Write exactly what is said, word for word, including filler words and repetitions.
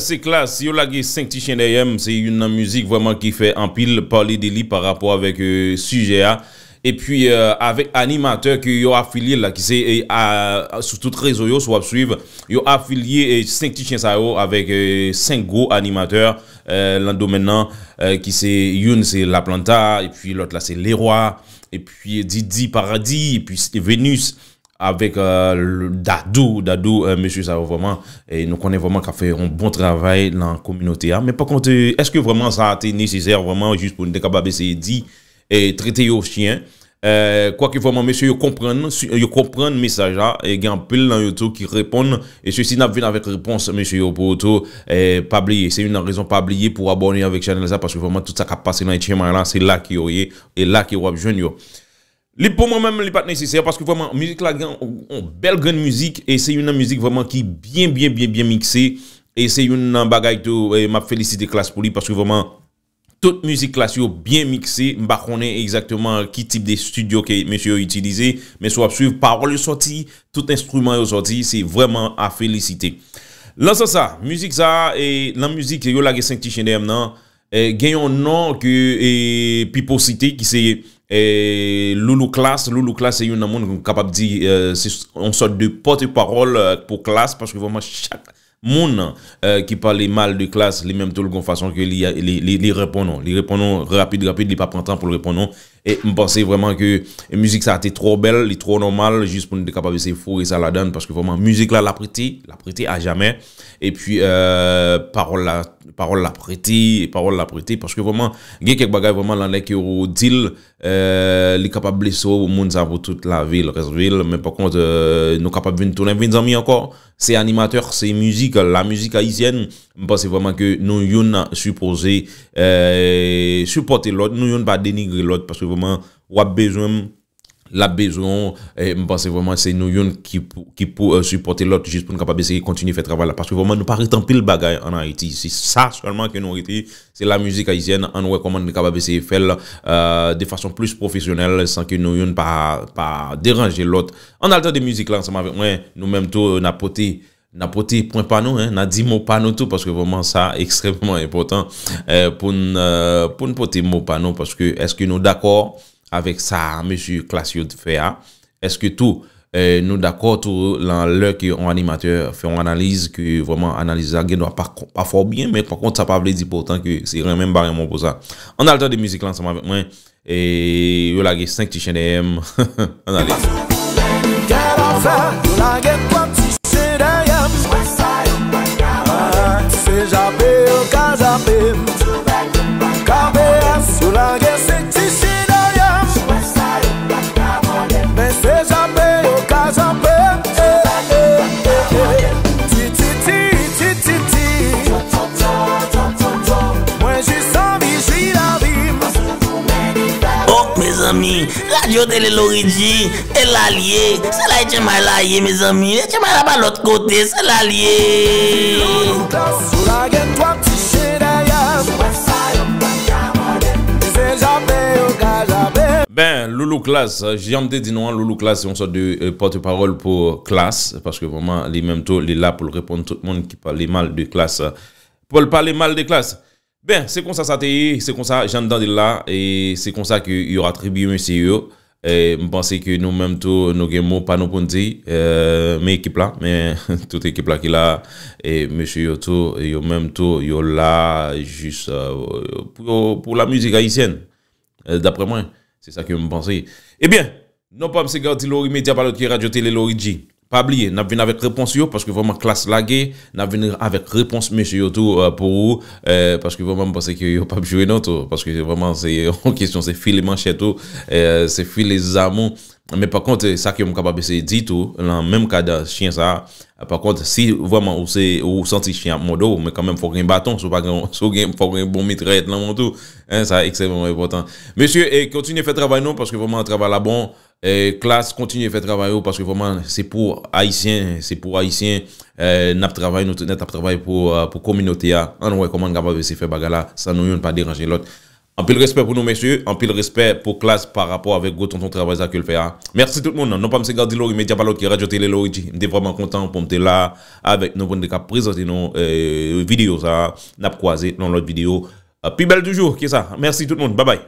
Se Klass, yo lage senk ti chen dèyè m, se youn nan mizik vrèman ki fè anpil pale de li pa rapò avèk, euh, sijè a. Epi, euh, avèk animatè ke yo afilye la, ki se, e, a, sou tout rezo yo, si w ap swiv, yo afilye, e, senk ti chen sa yo avèk, e, senk gwo animatè, e, nan domèn nan, e, ki se youn se Laplanta, epi lòt la se Leroy, epi Didi Paradis, epi Venus, avèk, e, Dadou, Dadou, e, mesye sa yo vrèman, e, nou konnen vrèman k ap fè yon bon travay nan kominote a. Men pa kont, e, èske vrèman sa te nesesè vrèman jis pou n te kapab eseye di, e, trete yo chen? E, kwake vrèman, mesye yo konprann, si, yo konprann mesaj la, e gen anpil nan yo tou ki reponn, e sesi n ap vin avèk repons mesye yo pou yo tou, e, pa bliye, se youn nan rezon pa bliye pou abòne avèk chanèl sa, paske vrèman tout sa k ap pase nan H M I la, se la ke yo ye, e la ke w ap jwenn yo. Li pou mwen menm, li pa t nesesè, paske vrèman, mizik la gen yon, yon bèl grenn mizik, e se youn nan mizik vrèman ki byen, byen, byen, byen mikse, e se youn nan bagay tou, e m ap felisite Klass pou li, paske vrèman, tout mizik Klass yo byen mikse. M pa konnen egzakteman ki tip de estidyo ke mesye yo itilize, men si w ap swiv pawòl yo sòti, tout enstriman yo sòti, se vrèman a felisite. Nan sans sa, mizik sa, e, nan mizik yo lage senk ti chen dèyè m nan, e, gen yon non ke, e, Pipo site ki se, e, Loulou Klass. Loulou Klass se youn nan moun m kapab di, e, se yon sòt de pòtpawòl, e, pou Klass, paske vrèman chak moun, e, ki pale mal de Klass, li menm tou l gon fason ke li, li, li, li reponn ou. Li reponn ou rapid, rapid, li pa pran tan pou l reponn ou. E m panse vrèman ke mizik sa te twò bèl, li twò nòmal, jis pou n te kapab eseye foure sa ladan, paske vrèman mizik la, l ap rete, l ap rete a jamè. Epi, e, pawòl la, pawòl la ap rete, pawòl la ap rete, paske vrèman, gen kèk bagay vrèman, lan lè ke ou di l, e, li kapab blese w, moun sa pou tout lavi l, rès vi l, men pa kont, e, nou kapab vin tounen vin zanmi ankò. Se animatè, se mizik, la mizik ayisyèn, m panse vrèman ke nou youn sipoze, e, sipòte lòt, nou youn pa denigre lòt, paske vrèman, w ap bezwen m, l ap bezwen w, e, m panse vrèman se nou youn ki pou, ki pou, e, sipòte lòt jis pou n kapab eseye kontinye fè travay la, paske vrèman nou pa ret anpil bagay ann Ayiti, se sa sèlman ke nou rete, se la mizik ayisyèn, ann wè kòman n kapab eseye fè l, e, de fason plis pwofesyonèl, san ke nou youn pa, pa deranje lòt. Ann al tande mizik la ansanm avèk mwen, nou menm tou, n ap pote, n ap pote pwen pa nou, en, n a di mo pa nou tou, paske vrèman sa ekstrèmman enpòtan, e, pou n, e, pou n pote mo pa nou, paske èske nou dakò avèk sa mesye Klass yo fè a? Èske tou, e, nou dakò tou lan lè ke yon animatè fè yon analiz, ke vrèman analiz la gen dwa pa, pa fè w byen, men pa kont sa pa vle di pou otan ke se renmen m pa renmen w pou sa. Ann al tande mizik la ansanm avèk mwen, e yo lage senk ti chen dèyè m. Ann ale. Gad afè, yo lage twòp ti chen dèyè m. Se jape yo ka jape m. K P S, yo lage senk ti chen dèyè m. Men se jape yo ka jape m. Eh, eh, eh, eh. Ti, ti, ti, ti, ti, ti. Mwen jis anvi jwi lavi m. Oh, mezanmi, Radyo Tele Loridji, e la l ye. Se la H M I la ye, mezanmi. H M I la pa lòt kote, se la l ye. Sou la gen twòp ti chen dèyè. Se jape yo ka jape. Ben, Loulou Klass, jan m te di nou an, Loulou Klass se yon sòt de, euh, pòtpawòl pou Klass, paske vrèman, li menm tou, li la pou l reponn tout moun ki pale mal de Klass. Pou l pale mal de Klass. Ben, se konsa sa te ye, se konsa jan n tande l la, e se konsa ke yo atribye mesye yo. E m panse ke nou menm tou, nou gen mo pa nou pou n di, e, men ekip la, men tout ekip la ki la, e mesye yo tou, yo menm tou, yo la jis, e, pou, pou lamizik ayisyèn. E, daprè mwen, se sa ke m panse. Ebyen, non pa m se Gardy Laurie, medya pa lòt ke Radyo Tele Loridji. Pa bliye, n ap vin avèk repons yo, paske vrèman Klass lage, n ap vin avèk repons mesye yo tou, e, pou ou, e, paske vrèman m panse ke yo p ap jwe non tou, paske vrèman se yon kesyon, se file manchèt ou, e, se file zam ou. Men pa kont, sa ke m kapab eseye di tou, nan menm kad chen sa, pa kont, si vrèman ou se, ou santi chen ap mòde w, men kanmenm fòk gen baton, si w pa gen, si w gen, fòk gen bon mitrayèt nan men w tou, en, sa ekstrèmman enpòtan. Mesye, e kontinye fè travay nou, paske vrèman travay la bon, e Klass kontinye fè travay ou, paske vrèman se pou Ayisyen, se pou Ayisyen, e n ap travay, nou tout nèt ap travay pou, e, pou kominote a. Ann wè kòman n kapab eseye fè bagay la, san nou youn pa deranje lòt. Anpil respè pou nou, mesye. Anpil respè pou Klass pa rapò avèk gwo tonton travay sa ke l fè a. Mèsi tout moun. Non pa m se Gardy Laurie, medya pa lòt ke Radyo Tele Laurie G. M te vrèman kontan pou m te la avèk nou pou n te ka prezante nou eh, videyo sa a. N ap kwaze nan lòt videyo. Eh, pi bèl toujou ke sa. Mèsi tout moun. Babay.